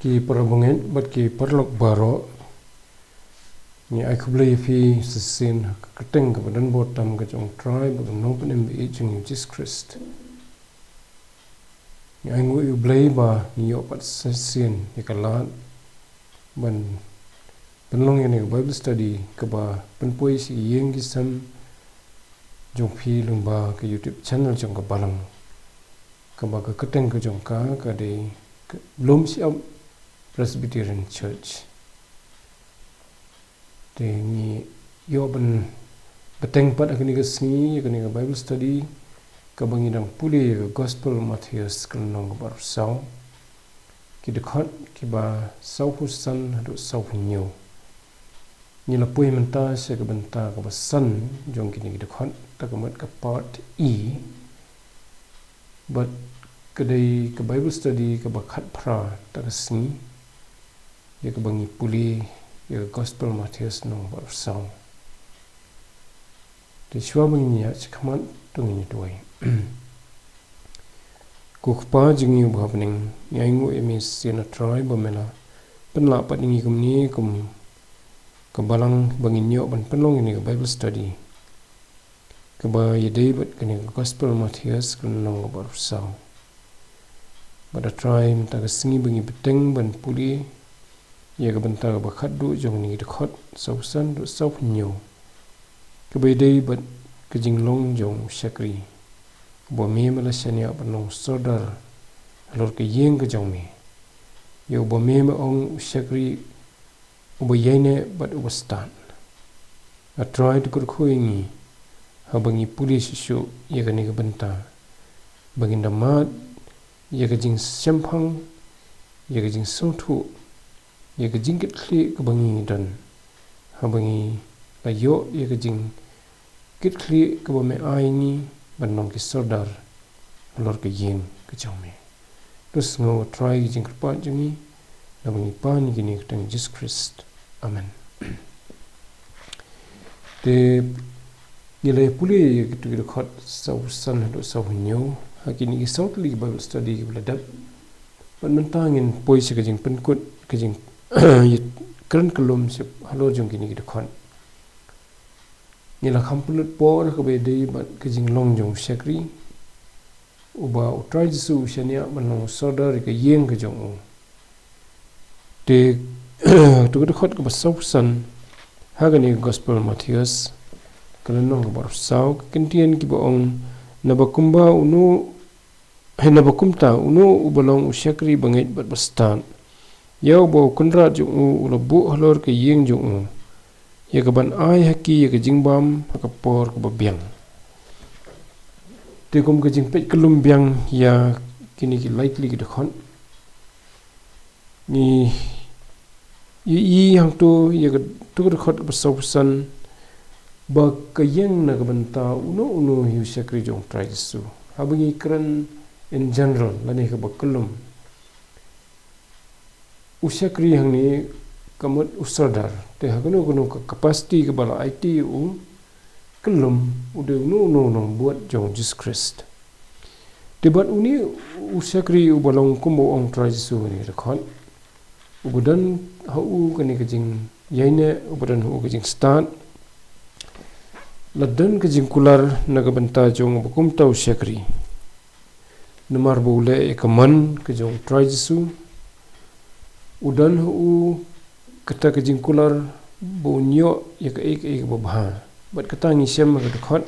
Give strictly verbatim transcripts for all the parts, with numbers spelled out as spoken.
Ki parabangeit bad ki paralok baroh, ngi ai khublei ïa phi sa shisien ha ka kyrteng kaba don bor tam ka jong U Trai bad U Nongpynim ba ïeit jong ngi U Jisu Khrist. Ngi ai nguh ïa U Blei ba ngi ïoh pat sa shisien ïa ka lad ban pynlong ïa kane ka Bible study kaba pynpoi sha ki ïing ki sem jong phi lyngba ka YouTube channel jong ka Balang, kaba ka kyrteng ka jong ka ka dei ka Lum Shyiap Presbyterian Church. Te ngi ïoh ban bteng pat ha kane ka sngi ïa kane ka Bible study kaba ngi dang pule ïa ka Gospel Mathaios ka lynnong kaba arphew saw, ki dkhot kiba sawphew san haduh sawphew hynñiew. Ngi la poi mynta sha ka bynta kaba san jong kine ki dkhot, ta ka mut ka part E. Bad ka dei ka Bible study kaba khatphra ta ka sngi ïa kaba ngi pule ïa ka Gospel Mathaios lynnong ba arphew saw. Te shuwa ba ngin ïaid shakhmat to ngin ïa duwai. Ko Kpa jong ngi uba ha bneng, ngi ai nguh ïa me sa shisien A Trai ba me la pynlah pat ïa ngi kumne kum ka Balang ba ngin ïoh ban pynlong ïa kane ka Bible study kaba ïadei bad kane ka Gospel Mathaios ka lynnong kaba arphew saw. Bad A Trai mynta ka sngi ba ngi bteng ban pule ïa ka bynta kaba khatduh jong kine ki dkhot sawphew san haduh sawphew hynñiew, kaba ïadei bad ka jinglong jong u shakri uba me me la shaniah ban long sordar halor ka ïing ka jong me, ïa uba me me ong u shakri uba ïaineh bad uba stad. A Trai, to kyrkhu ïa ngi haba ngi pule shuh shuh ïa kane ka bynta, ba ngin da mad ïa ka jingshemphang, ïa ka jingsngewthuh, ïa ka jingkitkhlieh kaba ngi don, haba ngi la ïoh ïa ka jingkitkhlieh kaba me ai ngi ban long ki sordar halor ka ïing ka jong me. To sngew A Trai ka jingkyrpad jong ngi, naba ngi pan ïa kine ha ka kyrteng Jisu Khrist. Amen. Te ngi la pule ïa kito ki dkhot sawphew san haduh sawphew hynñiew ha kine ki saw tylli ki Bible study kiba la dep. Bad mynta ngin poi sha ka jingpynkut, ka jing ïa kren kyllum sha halor jong kine ki dkhot. Ngi la kham pynlut por ha kaba ïadei bad ka jinglong jong u shakri uba U Trai Jisu u shaniah ban long u sordar ïa ka ïing ka jong u. Te to ka dkhot kaba sawphew san ha kane ka Gospel Mathaios ka lynnong kaba arphew saw, ka kyntien kiba ong, naba kumba uno, hynrei naba kumta uno uba long u shakri bangeit bad bastad, ïa uba u kynrad jong u u la buh halor ka ïing jong u, ïa kaban ai ha ki ïa ka jingbam ha ka por kaba biang. Te kum ka jingpeit kyllum biang ïa kine ki lai tylli ki dkhot, ngi ïohi hangto ïa kato ka dkhot kaba sawphew san, ba ka ïeng na ka bynta uno uno hi u shakri jong U Trai Jisu. Haba ngi kren in general lane kaba kyllum, u shakri hangne ka mut u sordar. Te ha kano kano ka capacity kaba la aiti ïa u, kyllum u dei uno uno u nongbud jong U Jisu Khrist. Te bad une u shakri uba long kumba u ong U Trai Jisu ha kane ka dkhot, uba don ha u kane ka jingïaineh, uba don ha u ka jingstad, la don ka jingkular na ka bynta jong uba kumta u shakri. Namar ba u leh ïa ka mon ka jong U Trai Jisu, u don ha u kata ka jingkular ba un ïoh ïa kaei kaei kaba bha. Bad kata ngi shem ha ka dkhot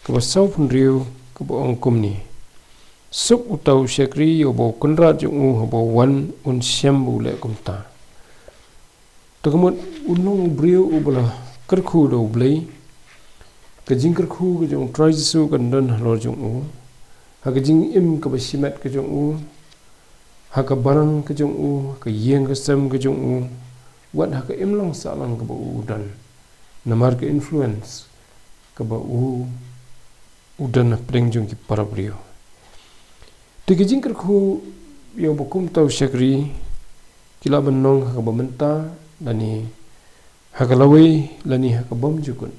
kaba sawphew hynriew kaba ong kumne, suk uta u shakri ïa uba u kynrad jong u haba u wan, un shem ba u leh kumta. Te ka mut un long u briew uba la kyrkhu da U Blei. Ka jingkyrkhu ka jong U Trai Jisu kan don halor jong u, ha ka jingim kaba shimet ka jong u, ha ka balang ka jong u, ha ka ïing ka sem ka jong u, wat ha ka imlang sahlang kaba u don, namar ka influence kaba u u don hapdeng jong ki para briew. Te ki jingkyrkhu ïa uba kumta u shakri ki lah ban long ha kaba mynta lane ha ka lawei lane ha ka bymjukut.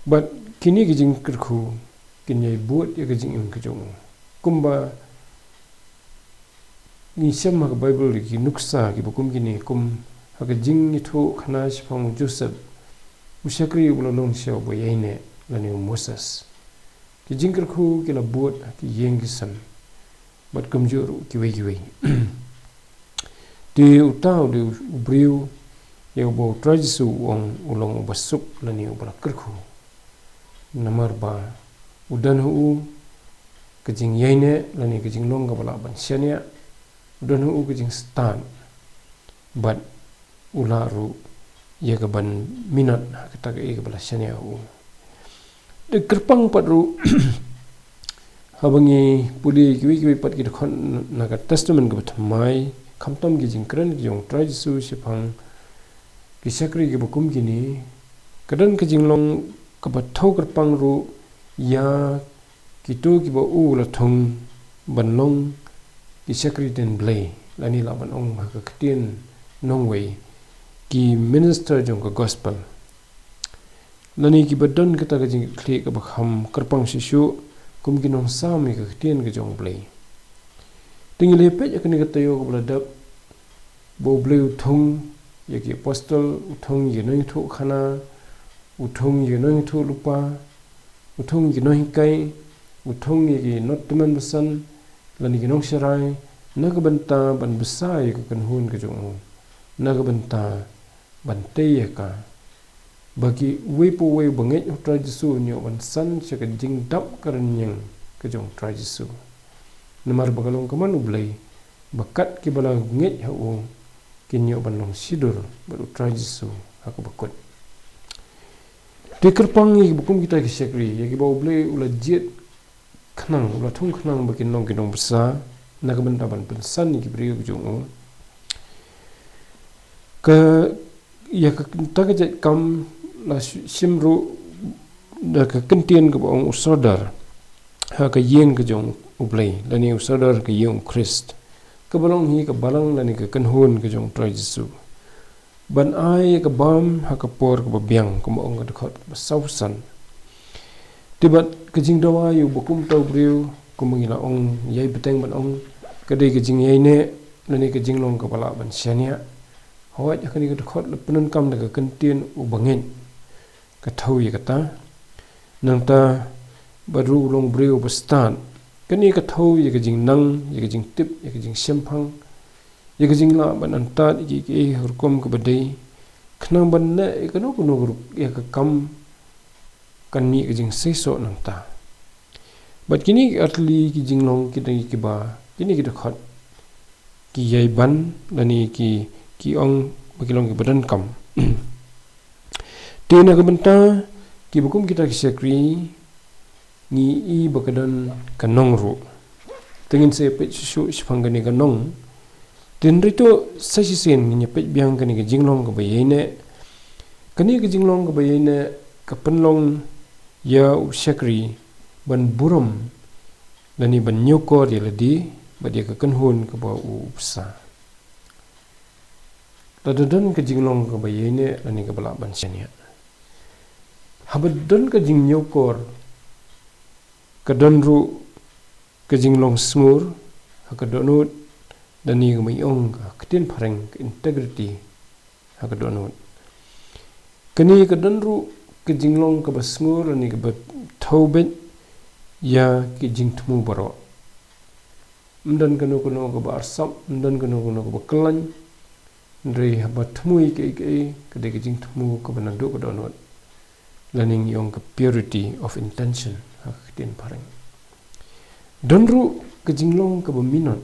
Bad kine ki jingkyrkhu kin ïai bud ïa ka jingim ka jong u. Kumba Ngi shem ha ka Baibl ki nuksa kiba kum kine, kum ha ka jingïathuhkhana shaphang u Joseph, u shakri uba la long sha uba ïaineh, lane u Moses, ki jingkyrkhu ki la bud ha ki ïing ki sem, bad kumjuh ruh kiwei kiwei. Te uta u dei u briew ïa uba u Trai Jisu u ong u long uba suk lane uba la kyrkhu. Namar ba u don ha u ka jingïaineh lane ka jinglong kaba lah ban shaniah, u don ha u ka jingstad, bad u lah ruh ïa ka ban minot ha kata kaei kaba la shaniah ha u. Te kyrpang pat ruh, haba ngi pule kiwei kiwei pat ki dkhot na ka Testament kaba Thymmai, khamtam ki jingkren ki jong u Trai Jisu shaphang ki shakri kiba kum kine, ka don ka jinglong kaba thew kyrpang ruh ïa kito kiba u la thung ban long ki shakri ktien Blei, lane lah ban ong ha ka ktien nongwei, ki minister jong ka gospel, lane kiba don kata ka jingkitkhlieh kaba kham kyrpang shisha kum ki nongsam ïa ka ktien ka jong u Blei. Te ngi la peit ïa kane ka taïew kaba la dep, ba u Blei u thung ïa ki apostol, u thung ïa ki nongïathuhkhana, u thung ïa ki nongïathuhlypa, u thung ïa ki nonghikai, u thung ïa ki nongtymmen basan, lane ki nongsharai, na ka bynta ban bsa ïa ka kynhun ka jong u, na ka bynta ban tei ïa ka, ba kiwei pa uwei uba ngeit ha u Trai Jisu un ïoh ban san sha ka jingdap ka rynïeng ka jong u Trai Jisu. Namar ba ka long ka mon u Blei ba kat kiba la ngeit ha u kin ïoh ban long shidur bad u Trai Jisu ha kaba kut. Te kyrpang ïa kiba kum kita ki shakri, ïa kiba u Blei u la jied khnang, u la thung khnang ba kin long ki nongbsa, na ka bynta ban pynsan ïa ki briew ki jong u. Ka, ïa kata ka jait kam la shi-, shim ruh da ka kyntien kaba ong u sordar ha ka ïing ka jong u Blei, lane u sordar ha ka ïing u Khrist, kaba long hi ka balang lane ka kynhun ka jong u Trai Jisu, ban ai ïa ka bam ha ka por kaba biang, kumba ong ka dkhot kaba sawphew san. Te bad ka jingdawa ïa uba kum uta u briew, kumba ngi la ong ïai bteng ban ong, ka dei ka jingïaineh lane ka jinglong kaba lah ban shaniah. Hooid, ha kane ka dkhot la pyndonkam da ka kyntien uba ngeit. Ka thew ïa kata. Nangta bad ruh u long u briew uba stad. Kane ka thew ïa ka jingnang, ïa ka jingtip, ïa ka jingshemphang, ïa ka jinglah ban antad ïa kiei kiei ha ka rukom kaba dei, khnang ban leh ïa kano kano ka rukom, ïa ka kam, kan mih ka jingseisoh nangta. Bad kine ki artylli ki jinglong ki dei kiba kine ki dkhot ki ïai ban, lane ki, ki ong ba ki long kiba donkam. Te na ka bynta kiba kum kita ki shakri, ngi i ba ka don ka nong ruh. Te ngin sa peit shuh shuh shaphang kane ka nong. Te hynrei to sa shisien ngin ïa peit biang kane ka jinglong kaba ïaineh. Kane ka jinglong kaba ïaineh ka pynlong ïa u shakri ban burom lane ban ñiewkor ïa lade bad ïa ka kynhun kaba u bsa. Lada don ka jinglong kaba ïaineh lane kaba lah ban shaniah, haba don ka jingñiewkor, ka don ruh ka jinglong sngur ha ka dohnud, lane kaba ngi ong ha ka ktien phareng ka integrity ha ka dohnud. Kane ka don ruh ka jinglong kaba sngur lane kaba thew beit ïa ki jingthmu baroh. Ym don kano kano kaba arsap, ym don kano kano kaba khlaiñ. Hynrei haba thmu ïa kiei kiei, ka dei ka jingthmu kaba naduh ka dohnud, lane ngi ong ka purity of intention ha ka ktien phareng. Don ruh ka jinglong kaba minot.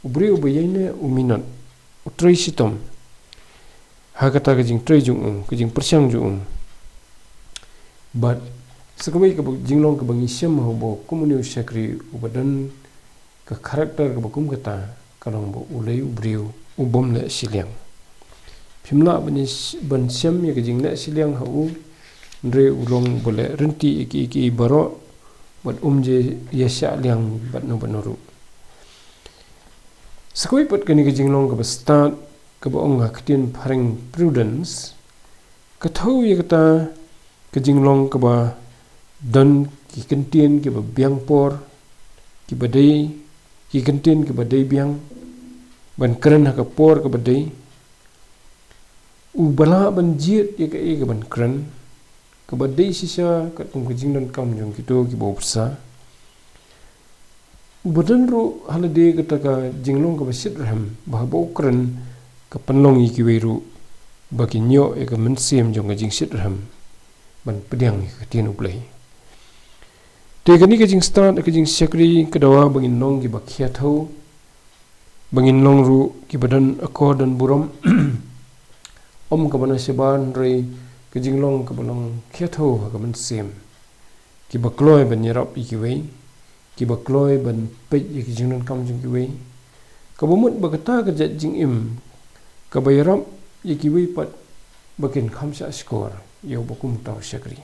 U briew uba ïaineh u minot, u trei shitom ha kata ka jingtrei jong u, ka jingpyrshang jong u. Bad sa kawei ka jinglong kaba ngi shem ha uba kum une u shakri uba don ka character kaba kum kata, ka long ba u lei u briew u bym leh shiliang. Phim lah ban sh-, ban shem ïa ka jingleh shiliang ha u, hynrei u long ba leh ryntih ïa kiei kiei baroh, bad um ju ïa shah liang bad no bad no ruh. Sa kawei pat kane ka jinglong kaba stad, kaba ong ha ka ktien phareng prudence, ka thew ïa kata ka jinglong kaba don ki kyntien kiba biang por, kiba dei, ki kyntien kiba dei biang, ban kren ha ka por kaba dei, uba lah ban jied ïa kaei kaban kren, kaba dei shisha katkum ka jingdonkam jong kito kiba bsa. Uba don ruh ha lade kata ka jinglong kaba shitrhem, ba haba u kren ka pynlong ïa kiwei ruh ba kin ïoh ïa ka mynsiem jong ka jingshitrhem ban pdiang ïa ka ktien U Blei. Te kane ka jingstad, ka jingshakri ka dawa ba ngin long kiba khia thew, ba ngin long ruh kiba don akor don burom. Ym kaba na shabar, hynrei ka jinglong kaba long khia thew ha ka mynsiem, kiba kloi ban ïarap ïa kiwei, kiba kloi ban peit ïa ki jingdonkam jong kiwei, kaba mut ba kata ka jait jingim kaba ïarap ïa kiwei pat ba kin kham shah shkor ïa uba kum uta u shakri.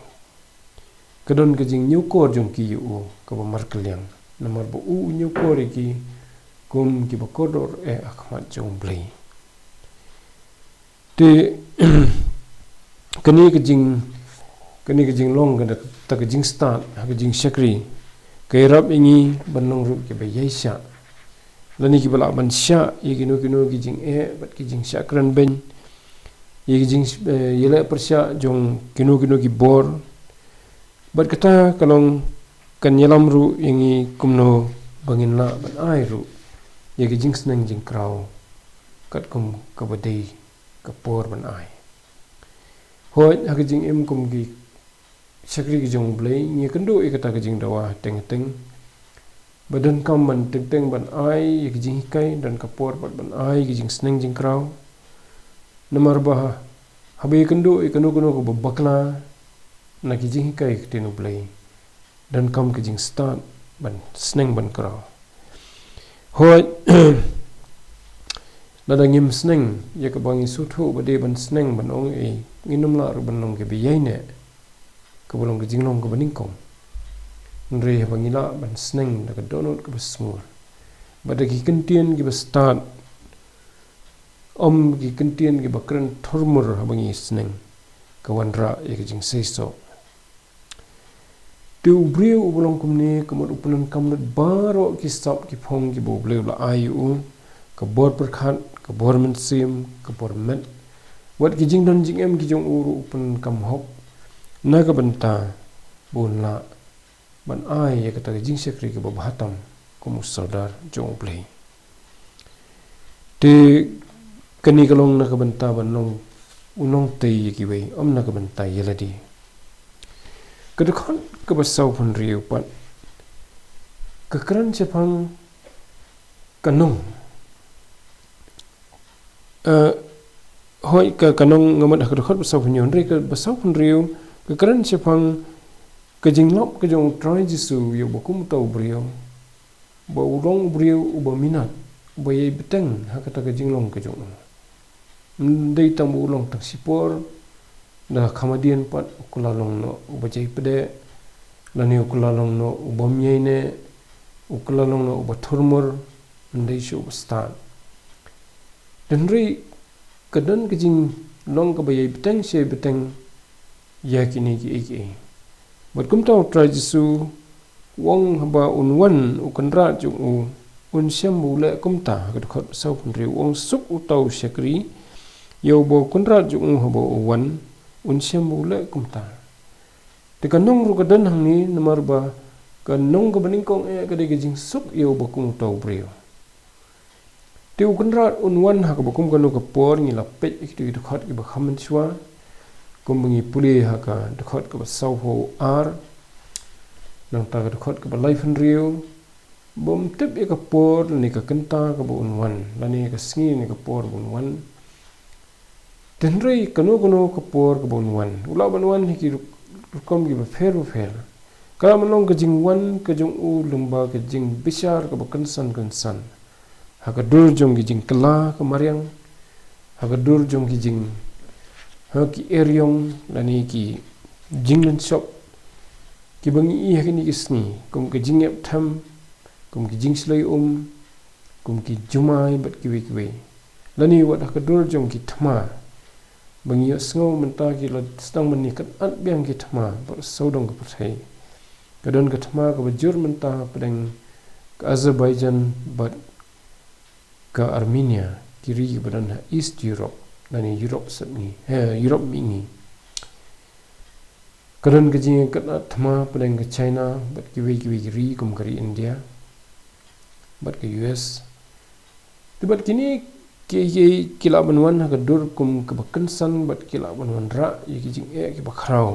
Ka don ka jingñiewkor jong ki ïa u kaba markylliang, namar ba u, u ñiewkor ïa ki kum kiba kordor eh ha khmat jong U Blei. Te kane ka jing, kane ka jinglong, kata ka jingstad ha ka jingshakri, ka ïarap ïa ngi ban long ruh kiba ïai shah, lane kiba lah ban shah ïa kino kino ki jingeh bad ki jingshah kren beiñ, ïa ki jing, eh, ïaleh pyrshah jong kino kino ki bor. Bad kata ka long kan ïalam ruh ïa ngi kumno ba ngin lah ban ai ruh ïa ki jingsneng jingkraw katkum kaba dei ka por ban ai. Hooid, ha ka jingim kum ki shakri ki jong U Blei, ngi kynduh ïa kata ka jingdawa teng teng, ba donkam ban teng teng ban ai ïa ki jinghikai, don ka por pat ban ai ïa ki jingsneng jingkraw. Namar ba haba ïakynduh ïa kano kano kaba bakla na ki jinghikai ka ktien U Blei, donkam ka jingstad ban sneng ban kraw. Hooid, lada ngim sneng ïa kaba ngi sngewthuh ba dei ban sneng, ban ong ei, ngin ym lah ruh ban long kiba ïaineh, kaba long ka jinglong kaba nyngkong. Hynrei haba ngi lah ban sneng da ka dohnud kaba shngur, bad da ki kyntien kiba stad, ym ki kyntien kiba kren thurmur haba ngi sneng, ka wanrah ïa ka jingseisoh. Te u briew uba long kumne, ka mut u pyndonkam lut baroh ki sap ki phong kiba U Blei u la ai ïa u, ka bor pyrkhat, ka bor mynsiem, ka bor met, wat ki jingdon jingem ki jong u ruh u pyndonkam hok, na ka bynta ba un lah ban ai ïa kata ka jingshakri kaba bha tam kum u sordar jong U Blei. Te kane ka long na ka bynta ban long u nongtei ïa kiwei, ym na ka bynta ïa lade. Ka dkhot kaba sawphew hynriew pat ka kren shaphang ka nong. Eh, hooid, ka, ka nong, nga mut ha ka dkhot ba sawphew hynñiew, hynrei kaba sawphew hynriew ka kren shaphang ka jinglap ka jong U Trai Jisu ïa uba kum uta u briew, ba u long u briew uba minot, uba ïai bteng ha kata ka jinglong ka jong u. Ym dei tang ba u long tang shipor, da kham hadien pat u kylla long noh uba jai pdeh, lane u kylla long noh u bym ïaineh, u kylla long noh uba thurmur, ym dei shuh, uba stad. Hynrei ka don ka jinglong kaba ïai bteng shi bteng ïa kine kiei kiei. Bad kumta U Trai Jisu u ong haba un wan u kynrad jong u, un shem ba u leh kumta. Ha ka dkhot sawphew hynriew u ong, suk uta u shakri ïa uba u kynrad jong u haba u wan, un shem ba u leh kumta. Te ka nong ruh ka don hangne, namar ba ka nong kaba nyngkong eh ka dei ka jingsuk ïa uba kum uta u briew. Te u kynrad un wan ha kaba kum kano ka por, ngi la peit ïa kito ki dkhot kiba kham mynshuwa, kumba ngi pule ha ka dkhot kaba sawphew ar, nangta ka dkhot kaba laiphew hynriew, bym tip ïa ka por lane ka kynta kaba un wan, lane ka sngi lane ka por ba un wan. Te hynrei kano kano ka por kaba un wan, u lah ban wan ha ki ruk-, rukom kiba pher bapher. Ka lah ban long ka jingwan ka jong u lyngba ka jingbishar kaba kynsan kynsan, ha ka dur jong ki jingkylla ka mariang, ha ka dur jong ki jing, ha ki eriong lane ki jinglynshop kiba ngi ïohi ha kine ki sngi, kum ka jingïap them, kum ki jingshlei um, kum ki jumai bad kiwei kiwei. Lane wat ha ka dur jong ki thma, ba ngi ïohsngew mynta ki la sdang ban ïa kynad biang ki thma baroh sawdong ka pyrthei. Ka don ka thma kaba jur mynta hapdeng ka Azerbaijan bad ka Armenia, ki ri kiba don ha East Europe, lane Europe sepngi, eh, Europe mihngi. Ka don ka jingïakynad thma pdeng ka China bad kiwei kiwei ki ri kum ka ri India bad ka U S. Te bad kine ki, ki, ki lah ban wan ha ka dur kum kaba kynsan bad ki lah ban wanrah ïa ki jingeh kiba khraw.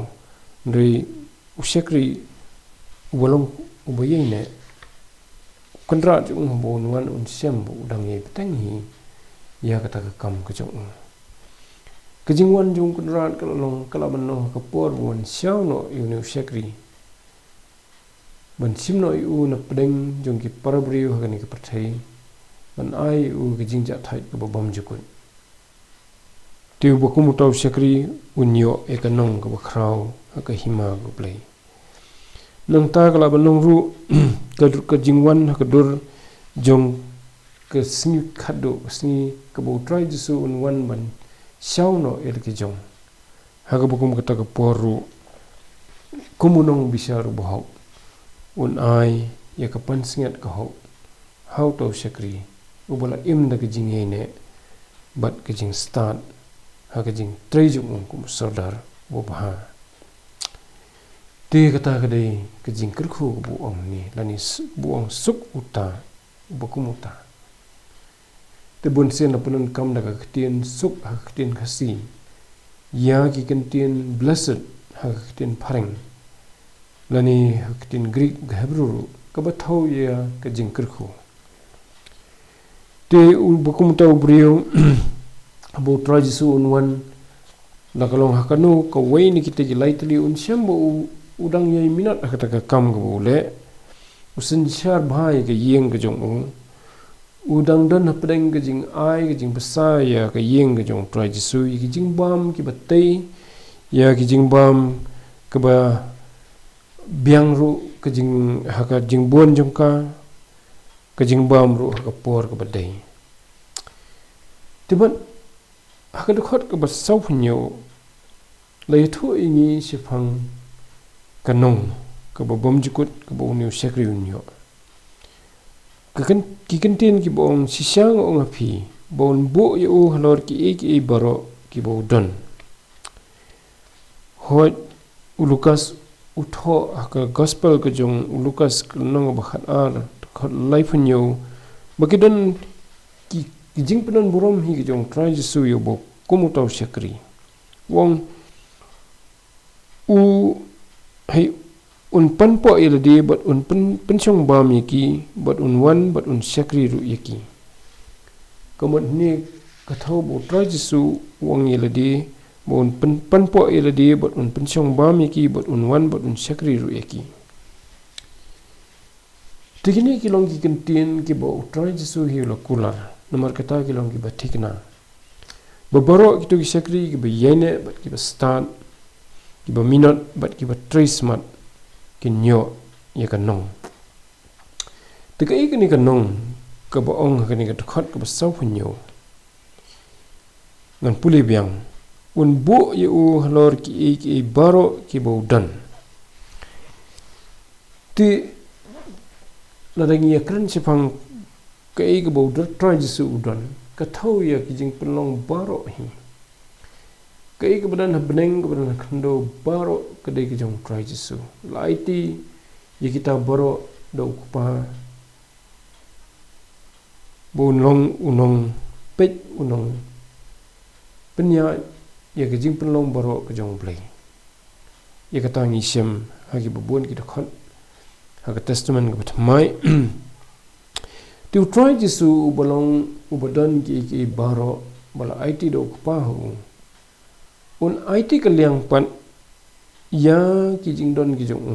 Hynrei u shakri uba long uba ïaineh, u kynrad jong u haba un wan un shem ba u dang ïai bteng hi ïa kata ka kam ka jong u. Ka jingwan jong u kynrad ka la long, ka lah ban long ha ka por ba wan shaw noh ïa une u shakri ban shim noh ïa u na pdeng jong ki para briew ha kane ka pyrthei, ban ai ïa u ka jingjahthait kaba bymjukut. Te uba kum uta u shakri un ïoh ïa ka nong kaba khraw ha ka hima ka Blei. Nangta ka lah ban long ruh ka dur, ka jingwan ha ka dur jong ka sngi khatduh, ka sngi kaba u Trai Jisu un wan ban shaw noh ïa la ki jong. Ha kaba kum kata ka por ruh, kum u nongbishar uba hok, un ai ïa ka pansngiat ka hok ha uta u shakri uba la im da ka jingïaineh bad ka jingstad ha ka jingtrei jong u kum u sordar uba bha. Te kata ka dei ka jingkyrkhu kaba u ong ne, lane s-, ba u ong suk uta uba kum uta. Te bun sien la pyndonkam da ka ktien suk ha ka ktien Khasi ïa ki kyntien blessed ha ka ktien phareng, lane ha ka ktien Greek, ka Hebru ruh, kaba thew ïa ka jingkyrkhu. Te uba kum uta u briew haba u Trai Jisu un wan, la ka long ha kano kawei na kita ki lai tylli, un shem ba u, u dang ïai minot ha kata ka kam kaba u leh. U synshar bha ïa ka ïing ka jong u. U dang don hapdeng ka jingai, ka jingbsa ïa ka ïing ka jong u Trai Jisu, ïa ki jingbam kiba tei, ïa ki jingbam kaba biang ruh, ka jing, ha ka jingbun jong ka, ka jingbam ruh ha ka por kaba dei. Te bad ha ka dkhot kaba sawphew hynñiew la ïathuh ïa ngi shaphang ka nong kaba bymjukut kaba une u shakri un ïoh. Ka kyn-, ki kyntien kiba ong, shisha nga ong ha phi ba un buh ïa u halor kiei kiei baroh kiba u don. Hooid, u Lukas u thoh ha ka gospel ka jong u Lukas, ka lynnong ba khatar, dkhot laiphew hynñiew, ba ki don ki, ki jingpyndonburom hi ka jong u Trai Jisu ïa uba kum uta u shakri. U ong, hei, un panpoh ïa lade bad un pyn-, pynshong bam ïa ki, bad un wan bad un shakri ruh ïa ki. Ka mut hangne ka thew ba u Trai Jisu u ong ïa lade ba un pyn-, panpoh ïa lade bad un pynshong bam ïa ki, bad un wan bad un shakri ruh ïa ki. Te kine ki long ki kyntien kiba u Trai Jisu hi u la kular, namar kata ki long kiba thikna ba baroh kito ki shakri kiba ïaineh bad kiba stad, kiba minot bad kiba trei smat, kin ïoh ïa ka nong. Te kaei kane ka nong kaba ong ha kane ka dkhot kaba sawphew hynñiew? Ngan pule biang. Un buh ïa u halor kiei kiei baroh kiba u don. Te lada ngi ïakren shaphang kaei kaba u Trai Jisu u don, ka thew ïa ki jingpynlong baroh hi. Kaei kaba don ha bneng, kaba don ha khyndew, baroh ka dei ka jong u Trai Jisu. La aiti ïa kita baroh da u Kpa ba un long u nongpeit, u nongpynïaid ïa ka jingpynlong baroh ka jong u Blei. Ïa kata ngi shem ha kiba bun ki dkhot ha ka Testament kaba thymmai. Te u Trai Jisu uba long uba don kiei kiei baroh, ba la aiti da u Kpa ha u, un aiti ka liang pat ïa ki jingdon ki jong u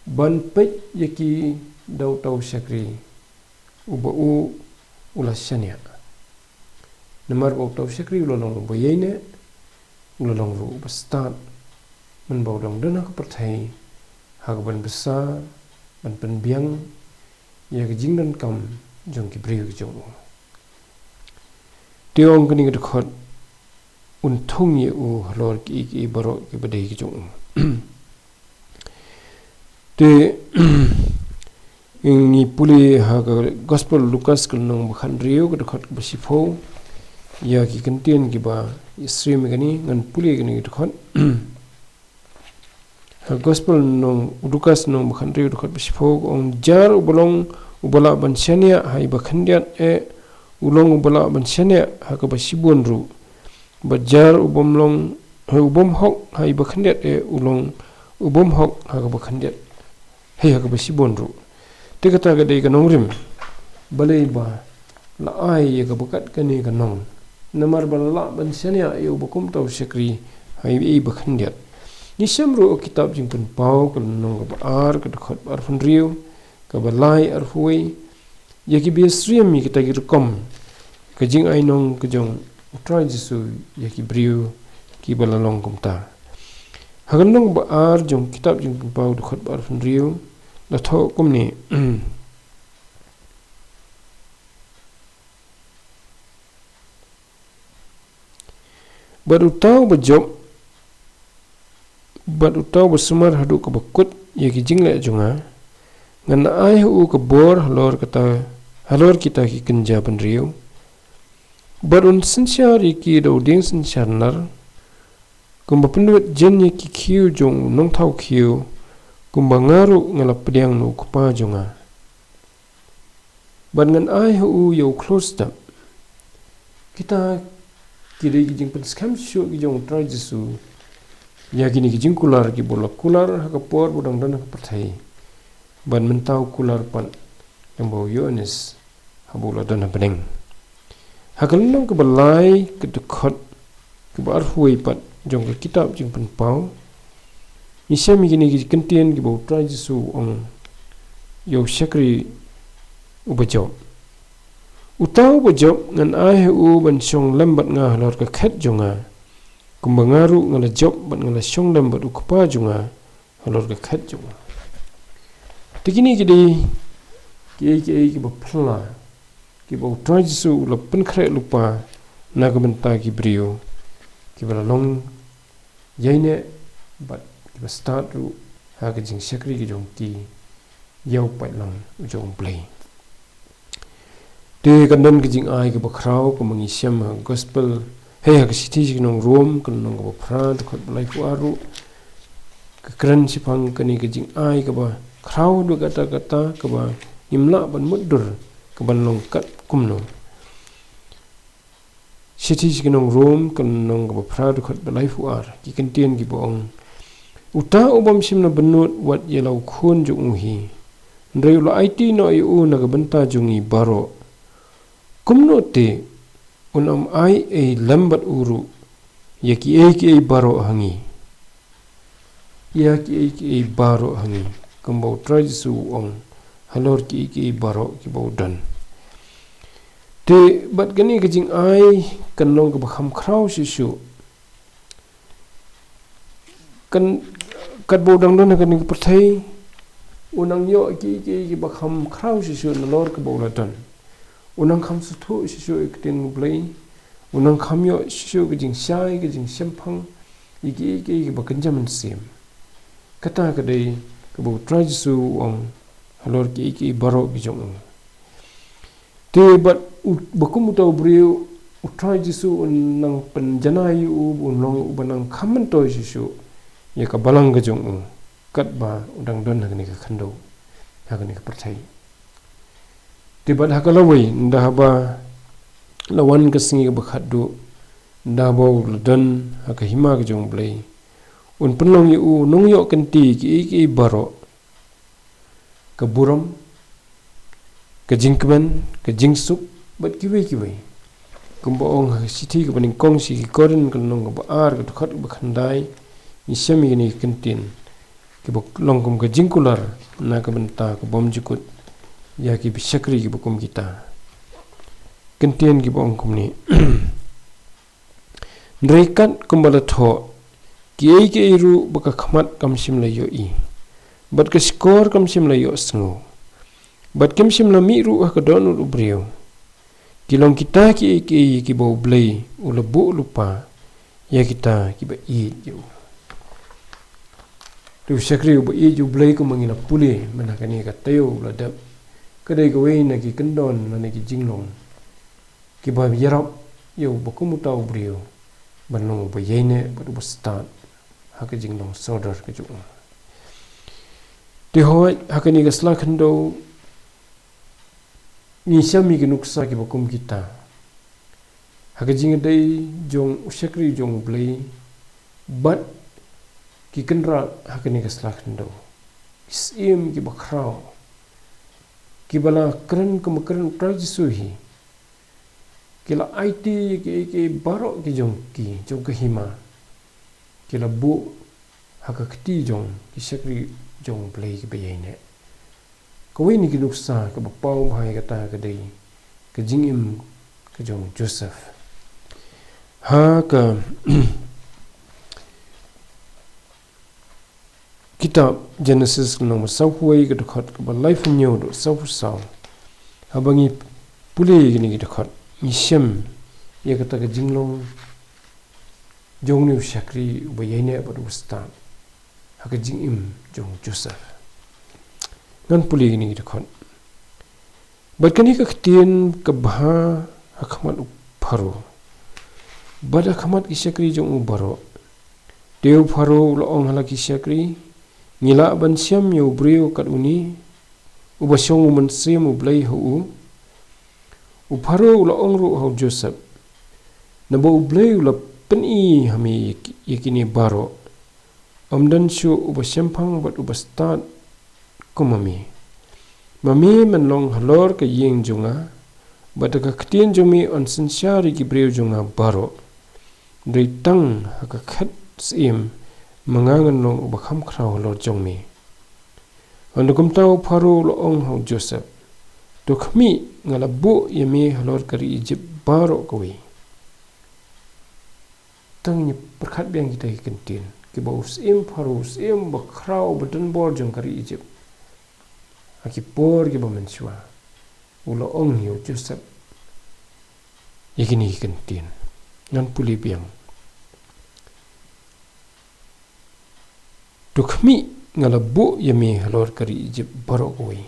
ban peit ïa ki da uta u shakri uba u, u la shaniah. Namar ba uta u shakri u la long uba ïaineh, u la long ruh uba stad, mynba u dang don ha ka pyrthei, ha kaban bsa, ban pynbiang ïa ka jingdonkam jong ki briew ki jong u. Te ong kane ka dkhot, un thung ïa u halor kiei kiei baroh kiba dei ki jong u. Te Ngi pule ha ka Gospel Lukas ka lynnong ba khathynriew ka dkhot kaba shiphew. Ïa ki kyntien kiba ïasyriem ïa kane ngan pule ïa kane ka dkhot. Ha Gospel lynnong u Lukas lynnong ba khathynriew dkhot ba shiphew ka ong, jar uba long uba lah ban shaniah ha iba khyndiat eh u long uba lah ban shaniah ha kaba shibun ruh. Bad jar ubym long, ha, ubym hok ha iba khyndiat eh u long ubym hok ha kaba khyndiat, hei, ha kaba shibun ruh. Te kata ka dei ka nongrim. Balei ba la ai ïa kaba kat kane ka nong? Namar ba la lah ban shaniah ïa uba kumta u shakri ha iba khyndiat. Ngi shem ruh ha ka kitab Jingpynpaw ka lynnong kaba ar ka dkhot ba arphew hynriew, kaba lai, arphew wei, ïa kiba ïasyriem ïa kita ki rukom ka jingainong ka jong u Trai Jisu ïa ki briew kiba la long kumta. Ha ka lynnong ba ar jong kitab Jingpynpaw dkhot ba arphew hynriew la thoh kumne. Bad uta uba jop, bad uta uba sumar haduh kaba kut ïa ki jingleh jong nga, ngan ai ha u ka bor halor kata, halor kita ki kynja bynriew. Bad un synshar ïa ki da u dieng synshar nar, kumba pynwit jin ïa ki khiew jong u nongthaw khiew, kumba nga ruh nga la pdiang na u Kpa jong nga. Bad ngan ai ha u ïa u khlur step. Kita ki dei ki jingpynskhem shuh ki jong u Trai Jisu ïa kine ki jingkular kiba u la kular ha ka por ba u dang don ha ka pyrthei. Bad mynta u kular pat lyngba u Ïoannis haba u la don ha bneng. Ha ka lynnong kaba lai ka dkhot kaba arphew wei pat jong ka kitab Jingpynpaw, ngi shem ïa kine ki kyntien kiba u Trai Jisu u ong ïa u shakri uba jop. Uta uba jop ngan ai ha u ban shong lem bad nga halor ka khet jong nga, kumba nga ruh nga la jop bad nga la shong lem bad u Kpa jong nga halor ka khet jong nga. Te kine ki dei kiei kiei kiba phylla kiba u Trai Jisu u la pynkhreh lypa na ka bynta ki briew kiba la long ïaineh bad kiba stad ruh ha ka jingshakri ka jong ki ïa u paidlang u jong U Blei. Te kan don ka jingai kaba khraw kaba ngi shem ha gospel, hei, ha ka shithi sha ki nong Rom, ka lynnong kaba phra, dkhot ba laiphew ar ruh. Ka kren shaphang kane ka jingai kaba khraw haduh katta katta kaba ngim lah ban mutdur kaban long kat kumno. Shithi sha ki nong Rom, ka lynnong kaba phra, dkhot ba laiphew ar, ki kyntien kiba ong: Uta u bym shym la bynnud wat ïa la u khun jong u hi, hynrei u la aiti noh ïa u na ka bynta jong ngi baroh. Kumno te un ym ai ei lem bad u ruh ïa kiei kiei baroh ha ngi? Ïa kiei kiei baroh ha ngi, kumba u Trai Jisu u ong, halor kiei kiei baroh kiba u don. Te bad kane ka jingai kan long kaba kham khraw shuh shuh. Kan, katba u dang don ha kane ka pyrthei, u nang ïoh kiei kiei kiba kham khraw shuh shuh nalor kaba u la don. U nang kham sngewthuh shuh shuh ïa ka ktien U Blei. U nang kham ïoh shuh shuh ka jingshai, ka jingshemphang ïa kiei kiei kiba kynja mynsiem. Kata ka dei kaba u Trai Jisu u ong halor kiei kiei baroh ki jong u. Te bad u, ba kum uta u briew, u Trai Jisu un nang pynjanai ïa u, un long uba nang kham myntoi shuh shuh ïa ka balang ka jong u, katba u dang don ha kane ka khyndew, ha kane ka pyrthei. Te bad ha ka lawei, ynda haba la wan ka sngi kaba khatduh, ynda haba u la don ha ka hima ka jong U Blei, un pynlong ïa u nongïoh kynti kiei kiei baroh, ka burom, ka jingkmen, ka jingsuk, bad kiwei kiwei. Kumba ong ha ka shithi kaba nyngkong sha ki Korinth, ka lynnong kaba ar, ka dkhot kaba khyndai, ngi shem ïa kine ki kyntien kiba long kum ka jingkular na ka bynta ka bymjukut ïa ki bishakri kiba kum kita. Kyntien kiba ong kumne: Hynrei kat kumba la thoh, kiei kiei ruh ba ka khmat kam shym la ïohi, bad ka shkor kam shym la ïohsngew, bad kim shym la mih ruh ha ka dohnud u briew, ki long kita kiei kiei kiba U Blei u la buh lypa ïa kita kiba ïeit ïa u. Te u shakri uba ïeit ïa U Blei, kumba ngi la pule mynta ha kane ka taïew, u la dep ka dei kawei na ki kyndon lane ki jinglong kiba ïarap ïa u ba kum uta u briew ban long uba ïaineh bad uba stad ha ka jinglong sawdong ka jong u. Te hooid, ha kane ka sla khyndew ngi shem ïa ki nuksa kiba kum kita ha ka jingïadei jong u shakri jong U Blei bad ki kynrad ha kane ka sla khyndew. Ki syiem kiba khraw kiba la kren kum ba kren U Trai Jisu hi, ki la aiti ïa ki, ki baroh ki jong ki, jong ka hima, ki la buh ha ka kti jong ki shakri jong U Blei kiba ïaineh. Kawei na ki nuksa kaba paw bha ïa kata ka dei ka jingim ka jong u Joseph. Ha ka kitab Genesis lynnong ba sawphew wei, ka dkhot kaba laiphew hynñiew haduh sawphew saw, haba ngi pule ïa kine ki dkhot, ngi shem ïa kata ka jinglong jong une u shakri uba ïaineh bad uba stad ha ka jingim jong u Joseph. Ngan pule ïa kine ki dkhot. Bad kane ka ktien ka bha ha khmat u Pharaoh bad ha khmat ki shakri jong u baroh. Te u Pharaoh u la ong ha la ki shakri, "Ngi lah ban shem ïa u briew kat une uba shong u Mynsiem U Blei ha u?" U Pharaoh u la ong ruh ha u Joseph, "Naba U Blei u la pyni ha me ïa ki, ïa kine baroh, ym don shuh uba shemphang bad uba stad kum ma me. Ma me men long halor ka ïing jong nga, bad da ka ktien jong me yn synshar ïa ki briew jong nga baroh. Dei tang ha ka khet syiem ma nga ngan long uba kham khraw halor jong me." Hynda kumta u Pharaoh u la ong ha u Joseph, "To khmih, nga la buh ïa me halor ka ri Ijipt baroh kawei." Tang ngi pyrkhat biang kita ki kyntien kiba u syiem Pharaoh, u syiem ba khraw ba donbor jong ka ri Ijipt, ha ki por kiba mynshuwa u la ong ïa u Joseph ïa kine ki kyntien. Ngan pule biang. "To khmih, nga la buh ïa me halor ka ri Ijipt baroh kawei."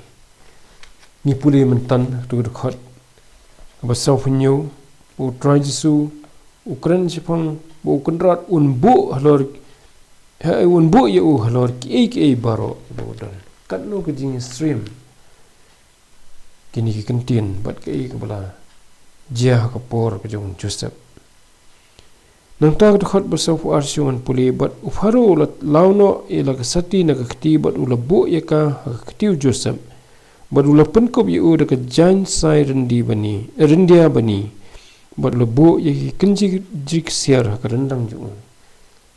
Ngi pule mynta ha kato ka dkhot kaba sawphew hynñiew, ba u Trai Jisu u kren shaphang ba u Kynrad un buh halor, ha, un buh ïa u halor kiei kiei baroh ba u don. Katno ka jingïasyriem kine ki kyntien bad kaei kaba la jia ha ka por ka jong u Joseph. Nangta ka dkhot ba sawphew ar, shu ngan pule, bad u Pharaoh u la law noh ïa la ka sati na ka kti bad u la buh ïa ka ha ka kti u Joseph, bad u la pynkup ïa u da ka jaiñ sai ryndi bani, eh, ryndia bani, bad u la buh ïa ki kynjri ksiar ha ka ryndang jong u.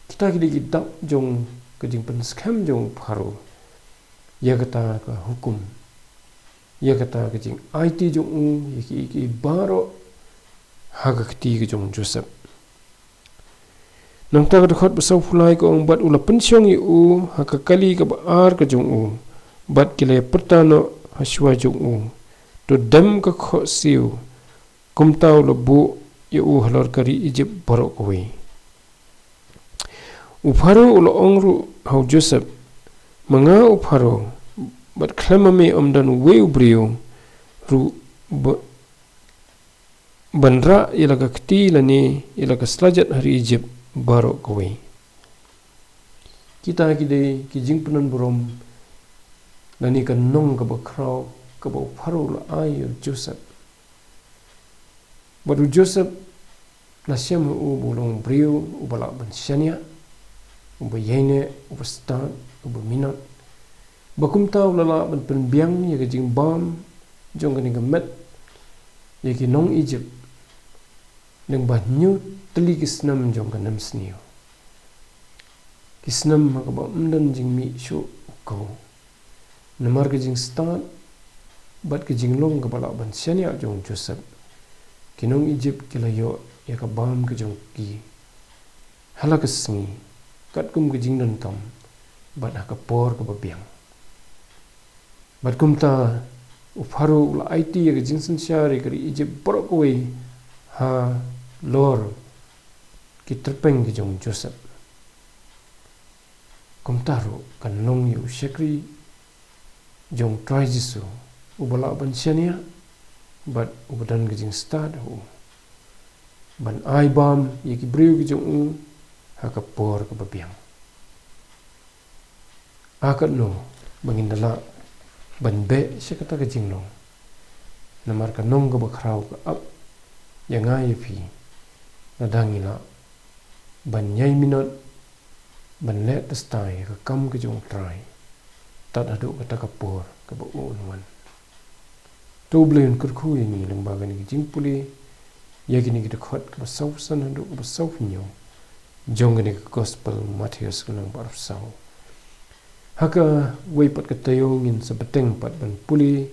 Kita ki dei ki dap jong ka jingpynskhem jong u Pharaoh ïa kata ka hukum, ïa kata ka jingaiti jong u ïa ki, ki baroh ha ka kti ka jong u Joseph. Nangta ka dkhot ba sawphew lai ka ong, bad u la pynshong ïa u ha ka kali kaba ar ka jong u, bad ki la ïapyrta noh ha shuwa jong u. To dem ka khohsiew, kumta u la buh ïa u halor ka ri Ijipt baroh kawei. U Pharaoh u la ong ruh ha u Joseph, "Ma nga u Pharaoh, bad khlem ma me ym don uwei u briew ruh ba, ban rah ïa la ka kti lane ïa la ka slajat ha ri Ijipt baroh kawei." Kita ki dei ki jingpynbun burom lane ka nong kaba khraw kaba u Pharaoh u la ai ïa u Joseph. Bad u Joseph la shem ha u ba u long briew uba lah ban shaniah, uba ïaineh, uba stad, uba minot. Ba kumta u la lah ban pynbiang ïa ka jingbam jong kane ka met ïa ki nong Ijipt lyngba hynñiew tylli ki snem jong ka nemsniew. Ki snem ha kaba ym don jingmih shuh u kaw. Namar ka jingstad bad ka jinglong kaba lah ban shaniah jong u Joseph, ki nong Ijipt ki la ïoh ïa ka bam ka jong ki ha la ka sngi, katkum ka jingdonkam bad ha ka por kaba biang. Bad kumta u Pharaoh u la aiti ïa ka jingsynshar ïa ka ri Ijipt baroh kawei halor ki tyrpeng ki jong u Joseph. Kumta ruh kan long ïa u shakri jong u Trai Jisu, uba lah ban shaniah bad uba don ka jingstad ha u, ban ai bam ïa ki briew ki jong u ha ka por kaba biang. A katno ba ngin da lah ban beh sha kata ka jinglong? Namar ka nong kaba khraw ka ap ïa nga ïa phi, lada ngi lah ban ïai minot ban leh test ïa ka kam ka jong U Trai tad haduh kata ka por kaba un wan. To U Blei un kyrkhu ïa ngi lyngba kane ka jingpule ïa kine ki dkhot kaba sawphew san haduh kaba sawphew hynñiew jong kane ka Gospel Mathaios ka lynnong ba arphew saw. Ha kawei pat ka taïew ngin sa bteng pat ban pule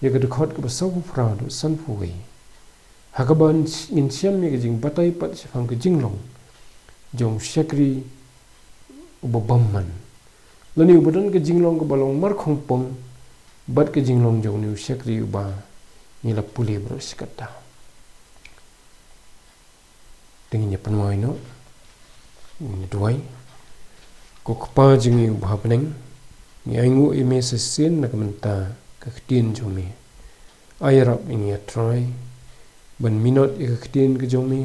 ïa ka dkhot kaba sawphew phra haduh sanphew wei, ha kaba ngin shem ïa ka jingbatai pat shaphang ka jinglong jong u shakri uba bymman, lane uba don ka jinglong kaba long markhongpong bad ka jinglong jong une u shakri uba ngi la pule baroh shi katta. Te ngin ïa pynwai noh, ngin ïa duwai. Ko Kpa jong ngi uba ha bneng, ngi ainguh ïa me sa shisien na ka bynta ka ktien jong me. Ai ïarap ïa ngi, A Trai, ban minot ïa ka ktien ka jong me,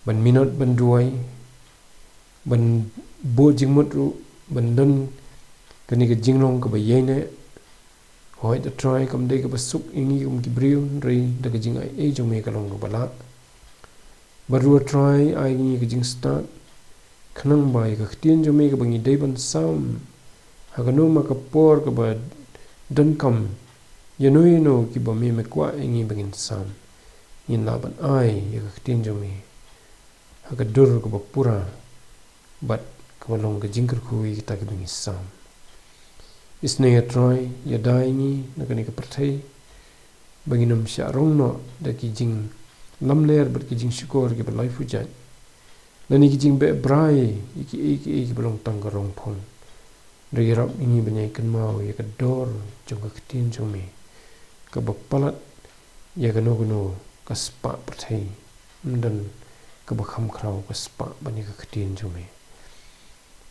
ban minot ban duwai, ban buh jingmut ruh ban don kane ka jinglong kaba ïaineh. Hooid A Trai, kam dei kaba suk ïa ngi kum ki briew, hynrei da ka jingai ei jong me ka long kaba lah. Bad ruh A Trai, ai ïa ngi ka jingstad khnang ba ïa ka ktien jong me kaba ngi dei ban sam ha kano ma ka por kaba donkam, ïano ïano kiba me me kwah ïa ngi ba ngin sam, ngin lah ban ai ïa ka ktien jong me ha ka dur kaba pura bad kaba long ka jingkyrkhu ïa kita kiba ngi sam. Isynei A Trai, ïada ïa ngi na kane ka pyrthei ba ngin ym shah rong noh da ki jinglamler bad ki jingshukor kiba laiphew jait, lane ki jingbeh brai ïa kiei kiei kiba long tang ka rong phong. Hynrei ïarap ïa ngi ban ïai kynmaw ïa ka dor jong ka ktien jong me, kaba palat ïa kano kano ka spah pyrthei. Ym don kaba kham khraw ka spah ban ïa ka ktien jong me,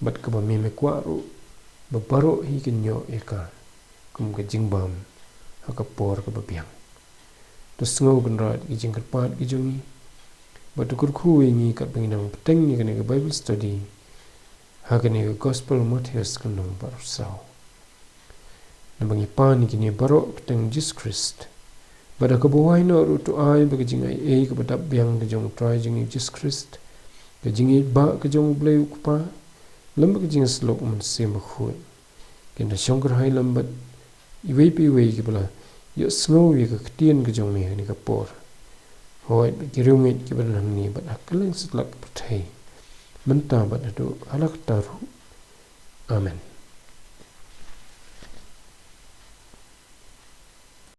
bad kaba me me kwah ruh ba baroh hi kin ïoh ïa ka kum ka jingbam ha ka por kaba biang. To sngew kynrad ki jingkyrpad ki jong ngi, bad to kyrkhu ïa ngi katba ngi nang bteng ïa kane ka Bible study ha kane ka Gospel Mathaios ka lynnong ba arphew saw. Naba ngi pan ïa kine baroh ha ka kyrteng Jisu Khrist, bad ha kaba wai noh ruh, to ai ba ka jingai ei kaba dap biang ka jong U Trai jong ngi Jisu Khrist, ka jingïeit ba ka jong U Blei U Kpa, lem bad ka jingïasyllok U Mynsiem Bakhuid, kin da shongkyrhai lem bad iwei pa iwei kiba la ïohsngew ïa ka ktien ka jong me ha kane ka por. Hooid, bad ki riewngeit kiba don hangne bad ha kylleng satlak ka pyrthei, mynta bad haduh hala katta ruh. Amen.